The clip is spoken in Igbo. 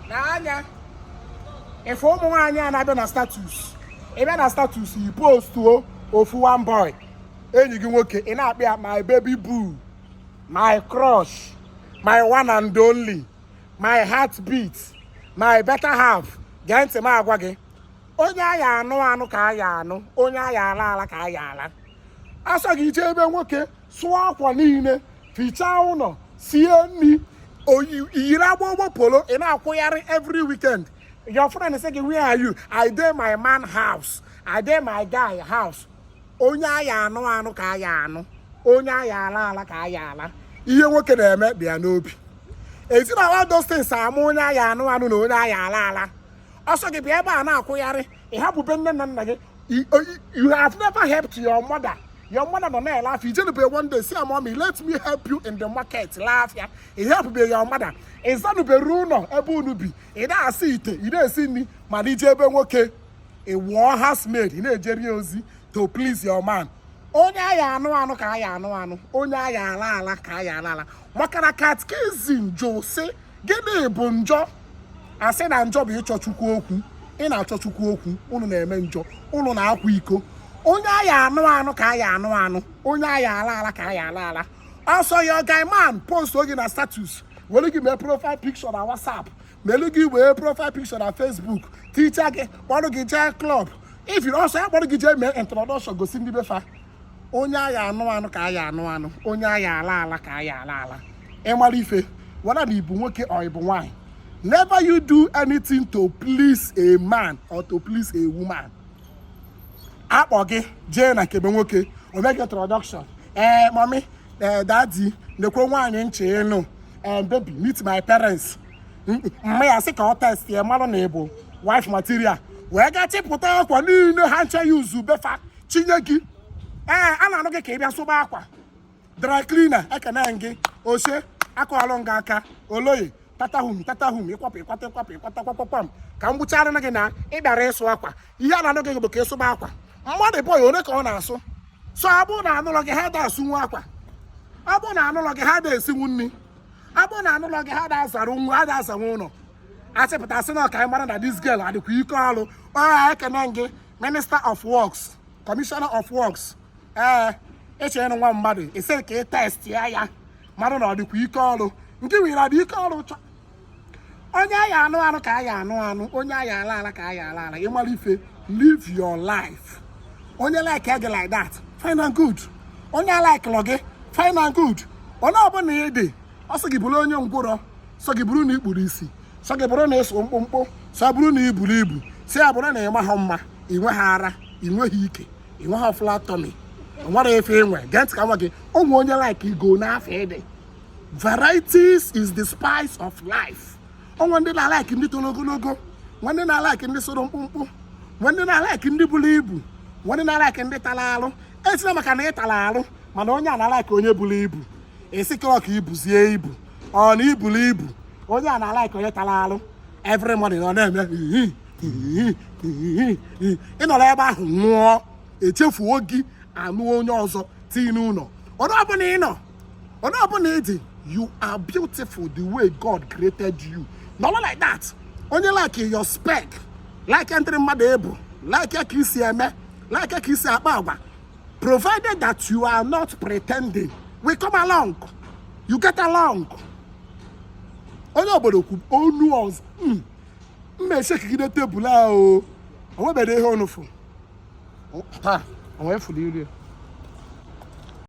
N'anya ife ụmụ nwaanyị a na-abịa na status, ị bịa na status, i postuo ofu one boy, enyi gị nwoke, ị na-akpọ ya "my baby boo", "my crush", "my one and only", "my heartbeat", "my better half". Gee ntị m agwa gị, onye aya anụ anụ ka aya anụ, onye aya ala ala ka aya ala. Asọ gị ije ebe nwoke, sụọ akwa niile, fichaa ụlọ, sie nri, oyi iyiri agbogbo polo, ị na-akwụgharị every weekend. Your friend say gị, "Where are you?" "I dey my man house, I dey my guy house." Onye aya anụ anụ ka aya anụ, onye aya ala ala ka aya ala. Ihe nwoke na-eme dị ya n'obi. Ezinụlọ, those things ama onye aya anụ anụ na onye aya ala ala. Ọsọ gị bịa ebe a na-akwụgharị, ị hapụbe nne na nna gị. You have never helped your mother. Your mother nọ na-ele afịa, ijenube one day si ya, "Mommy, let me help you in the market." Lee afịa, ị helpbe your mother. Ị zanubere ụlọ ebe unu bi, ị na-asa ite, ị na-esi nri, mana ije ebe nwoke, ị wụọ housemaid, ị na-ejeri ya ozi to please your man. Onye aya anụ anụ ka aya anụ anụ, onye aya ala ala ka aya ala ala. Maka na catechism jụ sị, gịnị bụ njọ? Asị na njọ bụ ịchọ Chukwu okwu. Ị na-achọ Chukwu okwu, unu na-eme njọ, unu na-akwa iko. Onye aya anụ anụ ka aya anụ anụ, onye aya ala ala ka aya ala ala. Ọsọ your guy man post oge na status, were gị mee profile picture na WhatsApp, melu gị wee profile picture na Facebook, ticha gị, kpọrọ gị jee club. If you ọsọ ya kpọrọ gị jee mee introduction, gosi ndị befa. Onye aya anụ anụ ka aya anụ anụ, onye aya ala ala ka aya ala ala. Ịmara ife whether na ịbụ nwoke or ịbụ nwaanyị, never you do anything to please a man or to please a woman. Akpọ gị jee na nkebe nwoke, o mee gị introduction, "Ee, mommy, ee, daddy, nekwe nwaanyị nche ịnụ. Ee, baby, meet my parents." Mma ya sị ka ọ test ya marụ na ị bụ wife material, wee gaa chịpụta akwa niile ha nche ya uzu befa chinye gị. Ee, a na-anụ gị ka ị bịa sụba akwa. Dry cleaner ekene gị, oche akọọlụ nga aka oloye tatahum tatahum, ịkwapụ ịkwata ịkwapụ ịkwata kwakwam ka m gbuchara gị na ị bịara ịsụ akwa. Ihe a na-anụ gị bụ ka ịsụba akwa. Mmadụ bọyị ole ka ọ na-asụ? So ọ bụrụ na anụlọ gị, ha da asụnwu akwa. Ọ bụrụ na anụlọ gị, ha da esinwu nri. Ọ bụrụ na anụlọ gị, ha da azara nwa, ha da azanwu ụlọ. Asịpụta sị na ọka anyị mara na this girl adịkwa ike ọrụ. Ọ ekene gị, minister of works, commissioner of works. Ee, echere nwa mmadụ ise ka ị test ya, ya mara na ọ dịkwa ike ọrụ nke nwere adị ike ọrụ chọ. Onye aya anụ anụ ka aya anụ anụ, onye aya ala ala ka aya ala ala. Ịmara ife, live your life. Onye like gị like that, fine and good. Onye like gị, fine and good. Onye ọbụla ị dị, ọ sị gị bụrụ onye ngwụrọ, sọ gị bụrụ na ị kpuru isi, sọ gị bụrụ na ịsụ mkpụmkpụ, sọ bụrụ na ị buru ibu, si ya bụrụ na ị maghị mma, ị nweghị ara, ị nweghị ike, ị nweghị flat tummy, o nwere efe enwe. Gee ntị ka nwa gị ụmụ onye like igo n'afọ ịdị. Varieties is the spice of life. Onwe ndị na-alike ndị toro ogologo, nwe ndị na-alike ndị soro mkpụmkpụ, nwe ndị na-alike ndị buru ibu, nwe ndị na-alike ndị tara alụ. Esina maka na ị tara alụ, mana onye a na-alike onye buru ibu, esi kọrọ ka ibuzie ibu. Ọ na iburu ibu, onye a na-alike onye tara alụ. Every morning ọ na-eme hihi hihi hihi hihi. Ị nọrọ ebe ahụ nwụọ, echefuo gị, anụ onye ọzọ tii n'ụlọ. Onye ọbụla ị nọ, onye ọbụla ị dị, you are beautiful the way God created you. Nọrọ like that. Onye like your spec, like ndị mmadụ ebu, like ka isi eme, like ka isi akpa agwa, provided that you are not pretending, we come along, you get along. Onye obodo kwu onu ọzọ, mma eshekigide tebụl a o onwebere ihe unu fụ taa, onwe fụrụ iru ya.